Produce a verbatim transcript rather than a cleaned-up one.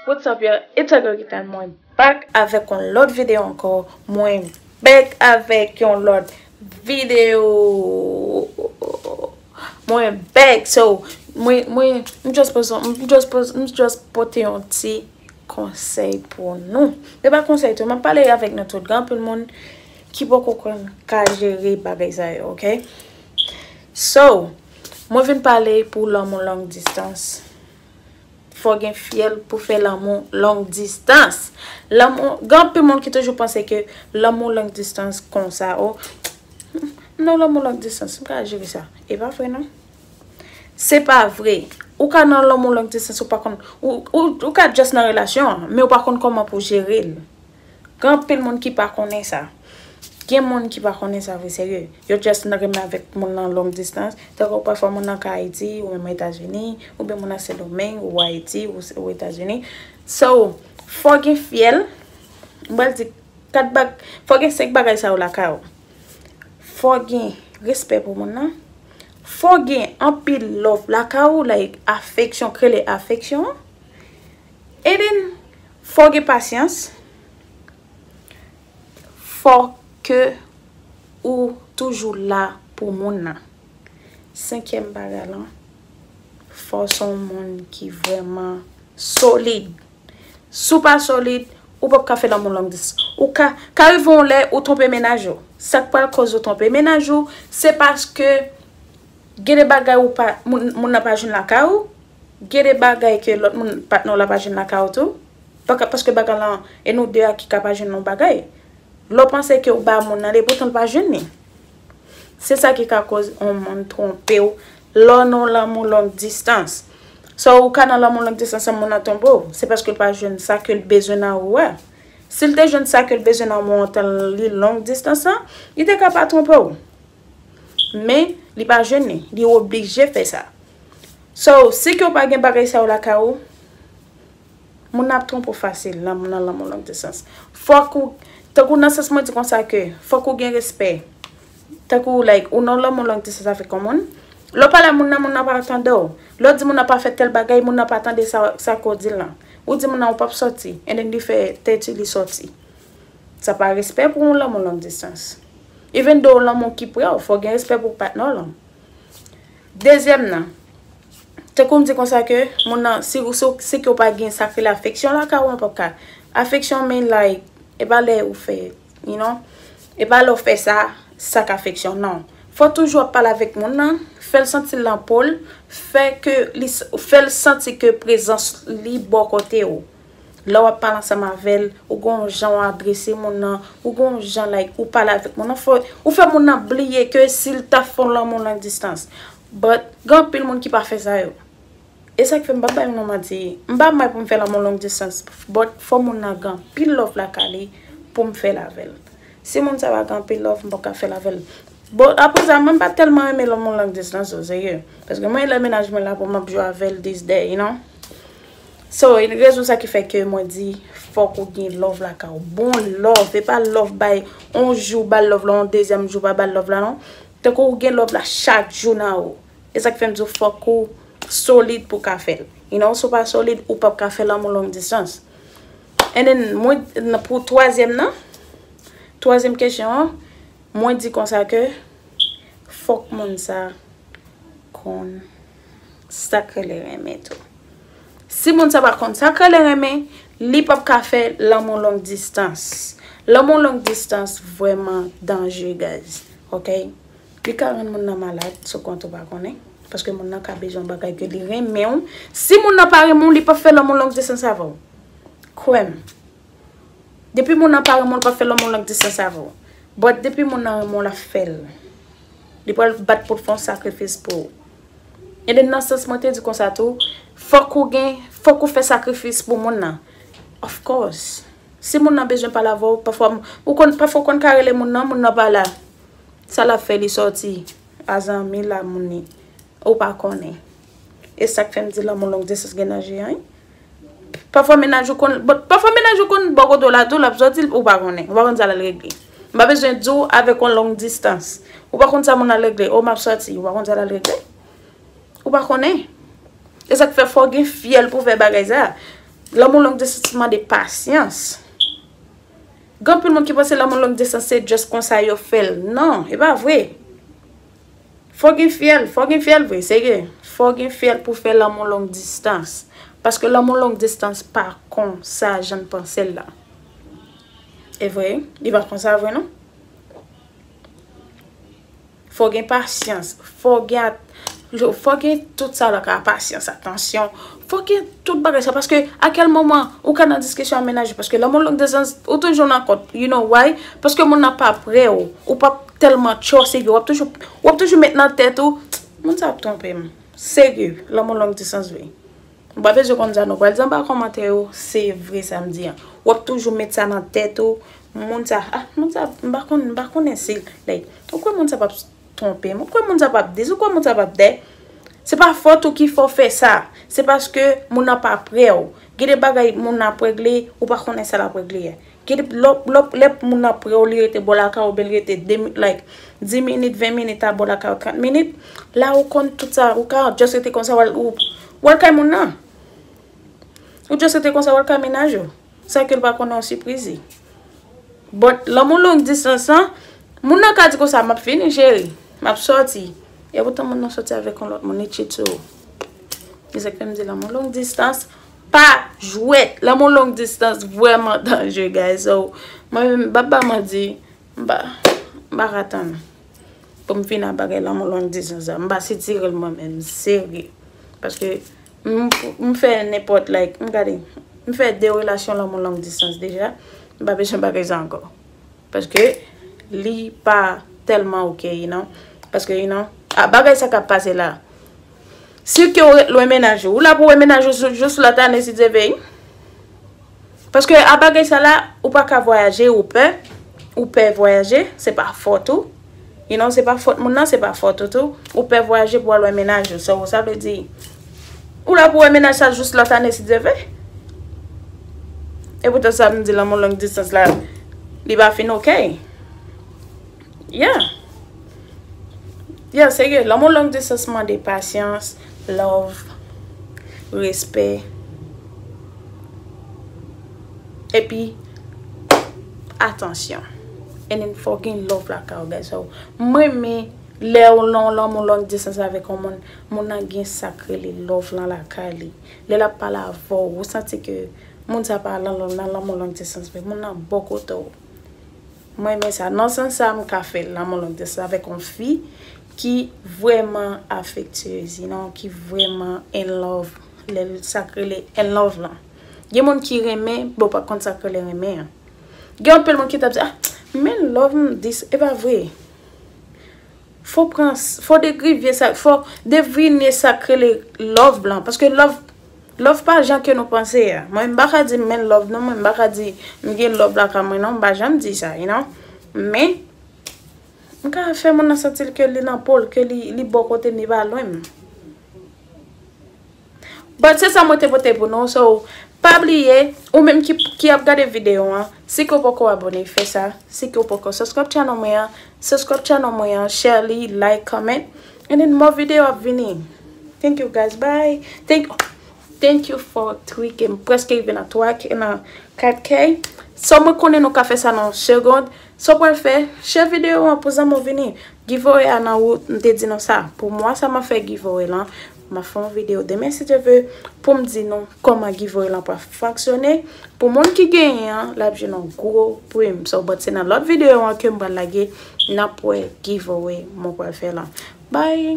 What's up, y'all? It's your girl Gitan. Mwen back avèk yon lòt videyo ankò. Mwen back avèk yon lòt videyo. Mwen back. So, mwen, mwen, m just poze, m just poze, m just pote yon ti konsèy pou nou. Se pa konsèy tou, m ap pale avèk nou tout. Gen anpil moun ki poko konn ka jere bagay sa yo, ok? So, mwen vin pale pou lanmou long distance. Fò gen fyèl pou fè lanmou long distance. Lanmou, gen anpil moun ki toujou panse ke lanmou long distance konsa, o, m nan lanmou long distance, m ka jere sa. E pa vre non. Se pa vre. Ou ka nan lanmou long distance, ou pa konn, ou, ou, ou ka just nan relasyon an, men ou pa konn kòman pou jere l. Gen anpil moun ki pa konnen sa. Gen moun ki pa konnen sa vre, serye. Yo just nan renmen avèk moun nan long distance. Tankou pafwa moun nan ka Ayiti, ou menm Etazini, oubyen moun nan Sendomeng, ou Ayiti, ou, ou Etazini. So, fò gen fyèl, m pral di kat bag, fò gen senk bagay sa yo lakay ou. Fò gen respè pou moun nan. Fò gen anpil love lakay ou, like, afeksyon, k rele afeksyon. And then, fò gen pasyans. Fò ke ou toujou la pou moun nan. Senkyèm bagay lan, fò se yon moun ki vrèman solid. Si w pa solid, ou p ap ka fè lanmou long distance. Ou ka, ka rive yon lè, ou twonpe mennaj ou. Sa k pral koz ou twonpe mennaj ou, se paske gen de bagay ou pa, moun, moun nan pa jwenn lakay ou, gen de bagay ke lòt moun, patnè w la pa jwenn lakay ou tou. Pa ka, paske bagay lan, e nou de a ki ka pa jwenn yon bagay. Lè w panse ke w ba moun nan li, poutan l pa jwenn li. Se sa ki ka koz yon moun twonpe w lè w nan lanmou long distance. So, ou ka nan lanmou long distance, yon moun nan twonpe w, se paske l pa jwenn sa ke l bezwen nan ou a. Si l te jwenn sa ke l bezwen nan moman tan li long distance lan, li te ka pa twonpe w. Men, li pa jwenn li, li oblije fè sa. So, si ke w pa gen bagay sa yo lakay ou, moun nan ap twonpe w fasil nan, nan lanmou long distance. Fòk ou, tankou nan sans mwen di konsa ke, fòk ou gen respè. Tankou, like, ou nan lanmou long distance avèk yon moun. Lè w pale a moun nan, moun nan pa tande w. Lè w di moun nan pa fè tèl bagay, moun nan pa tande sa, sa ke w di l lan. Ou di moun nan ou p ap sòti, and then li fè tèt li sòti. Sa pa respè pou yon lanmou long distance. Even though lanmou ki pre w, fò gen respè pou patnè w lan. Dezyèm nan, tankou m di konsa ke moun nan, si, si, si ke w pa gen sa k rele afeksyon lakay ou, w p ap ka. Afeksyon mean like, e pa lè ou fè, you know, e pa lè w fè sa, sa k afeksyon, non. Fò toujou ap pale avèk moun nan, fè l santi l nan po l, fè ke li, fè l santi ke prezans li bò kote w. Lè w ap pale ansanm avè l, ou gen yon jan w adrese moun nan, ou gen yon jan, like, ou pale avèk moun nan, fò, ou fè moun nan bliye ke si l ta fè yon lanmou long distance. But, gen anpil moun ki pa fè sa yo. E sa k fè m pa bay non manti. M pa mal pou m fè lanmou long distance, but fò moun nan gen anpil love lakay li pou m fè l avè l. Si moun sa pa gen anpil love, m p ap ka fè l avè l. Bon, apre sa, mwen pa tèlman renmen lanmou long distance, o, serye. Paske mwen, lè mennaj mwen la pou m ap jwe avè l this day, you know? So, e rezon sa ki fè ke mwen di, fòk ou gen love lakay ou. Bon love, e pa love bay, yon jou ba l love la, yon dezyèm jou pa ba l love la, non. Tankou ou gen love la chak jou nan ou. E sa k fè m di w fòk ou solid pou w ka fè l. You know, si w pa solid, ou p ap ka fè lanmou long distance. And then, mwen, nan, pou twazyèm nan, twazyèm kesyon an, mwen di konsa ke fòk moun sa konn sa k rele renmen tou. Si moun sa pa konn sa k rele renmen, li p ap ka fè lanmou long distance. Lanmou long distance vrèman danje, guys. Ok? Li ka rann moun nan malad, sou kont ou pa konnen. Paske moun nan ka bezwen yon bagay ke li renmen w. Si moun nan pa renmen w, li p ap fè lanmou long distance avè w. Kwè m. Depi moun nan pa renmen w, l p ap fè lanmou long distance avè w. But depi moun nan renmen w, l ap fè l. Li pral bat pou l fè yon sakrifis pou ou. E de nan sans mwen te di konsa tou, fòk ou gen, fòk ou fè sakrifis pou moun nan. Of course. Si moun nan bezwen pale avè w, pafwa, ou konn, pafwa ou konn ka rele moun nan, moun nan pa la. Sa l ap fè, li sòti a zanmi l, a moun li. Ou pa konnen. E sa k fè m di lanmou long distance gen danje an, wi. Pafwa mennaj ou konn, bon, pafwa mennaj ou konn bò kote w la tou, l ap sòti, ou pa konnen. Ou pa konn sa l al regle. M pa bezwen di w avèk yon long distance. Ou pa konn sa moun nan al regle. O, m ap sòti. Ou pa konn sa l al regle. Ou pa konnen. E sa k fè fò gen fyèl pou fè bagay sa. Lanmou long distance mande pasyans. Gen anpil moun ki panse lanmou long distance se just konsa yo fè l. Non, e pa vre. Fò gen fyèl, fò gen fyèl vre, serye. Fò gen fyèl pou fè lanmou long distance. Paske lanmou long distance pa konsa jan n panse l la. E vre, li pa konsa vre non. Fò gen pasyans, fò gen at- fò gen tout sa la ka, pasyans, atansyon. Fò gen tout bagay sa paske a kèl moman ou ka nan diskisyon ak mennaj ou paske lanmou long distance ou toujou nan kont. You know why? Paske moun nan pa prè w, ou p ap tèlman tchò serye, w ap toujou w ap toujou met nan tèt ou moun sa ap twonpe m. Serye, lanmou long distance vre. Ou pa bezwen konn sa non. Pral di anba kòmantè yo, se vre sa m di an. W ap toujou met sa nan tèt ou. Moun sa, ah, moun sa, m pa konn, m pa konnen si, like, ou kwè moun sa p ap twonpe m, ou kwè moun sa p ap dis, ou kwè moun sa p ap dè. Se pa fòt ou ki fè w fè sa. Se paske moun nan pa prè w. Gen de bagay moun nan ap regle, ou pa konnen sa l ap regle a. Gen de lè, lè, lè moun nan prè w, li rete bò lakay ou, oubyen li rete de mi- like, dis minit, ven minit a bò lakay ou, trant minit, la ou konn tout sa, ou ka just rete konsa, w al, ou, w al kay moun nan. Ou just rete konsa, w al kay mennaj ou. San ke l pa konnen yon sipriz li. But lanmou long distance lan, moun nan ka di konsa, m ap vini, cheri. M ap sòti. E poutan moun nan sòti avèk yon lòt moun, li cheat sou ou. E sa k fè m di lanmou long distance pa jwèt. Lanmou long distance vrèman danjere, guys. So, mwen menm, m p ap ba manti, m pa, m pa ka tann pou m fin ak bagay lanmou long distance la. M pa sitire l mwen menm, serye. Paske m, m fè nenpòt, like, m gade, m fè de relasyon lanmou long distance deja. M pa bezwen bagay sa ankò. Paske li pa tèlman oke, you know. Paske, you know, a bagay sa k ap pase la. Si ke w ret lwen mennaj ou, ou la pou wè mennaj ou sou- jous lòt ane si Dye vle. Paske a bagay sa la, ou pa ka vwayaje, ou pè, ou pè vwayaje, se pa fòt ou. You know, se pa fòt moun nan, se pa fòt ou tou. Ou pè vwayaje pou al wè mennaj ou. So, sa vle di, ou la pou wè mennaj sa jous lòt ane si Dye vle. E poutan sa m di lanmou long distance la, li pa fin oke. Yeah. Yeah, serye, lanmou long distance mande pasyans, love, respè. Epi, atansyon. And then fò gen love lakay ou, guys. So, mwen renmen lè ou nan lanmou long distance avèk yon moun, moun nan gen sa k rele love lan lakay li. Lè l ap pale avè w, ou santi ke moun sa pa lan- nan lanmou long distance, men moun nan bò kote w. Mwen renmen sa. Nan sans sa, m ka fè lanmou long distance avèk yon fi ki vrèman afectueuse, you know, ki vrèman in love. Lè l- sa k rele in love lan. Gen moun ki renmen, bon, pa konn sa k rele renmen an. Gen anpil moun ki t ap di, ah, men love m dis, e pa vre. Fò pran, fò degrivye sa, fò devine sa k rele love lan. Paske love, love pa jan ke nou panse a. Mwen, m pa ka di m men love non, mwen, m pa ka di m gen love lakay mwen non, m pa janm di sa, you know. Men, m ka fè moun nan santi l ke li nan po l, ke li, li bò kote m, li pa lwen m. But se sa mwen te pote pou nou. So, pa bliye, ou menm ki, ki ap gade videyo an, si ke w poko abone, fè sa. Si ke w poko subscribe channel mwen an, subscribe channel mwen an, share li, like, comment. And then more video ap vini. Thank you guys, bye. Thank, thank you for three K. M prèske rive nan twa K, nan kat K. So, mwen konnen nou ka fè sa nan yon segond. Sa w pral fè, share videyo an pou zanmi w vini. Giveaway a nan wout, m te di nou sa. Pou mwa sa m ap fè giveaway lan, m ap fè yon videyo demen si Dye vle pou m di nou kòman giveaway lan pral fonksyone. Pou moun ki genyen an, l ap jwenn yon gwo prim. So, but se nan lòt videyo an ke m pral lage, n ap wè giveaway mwen pral fè lan. Bye!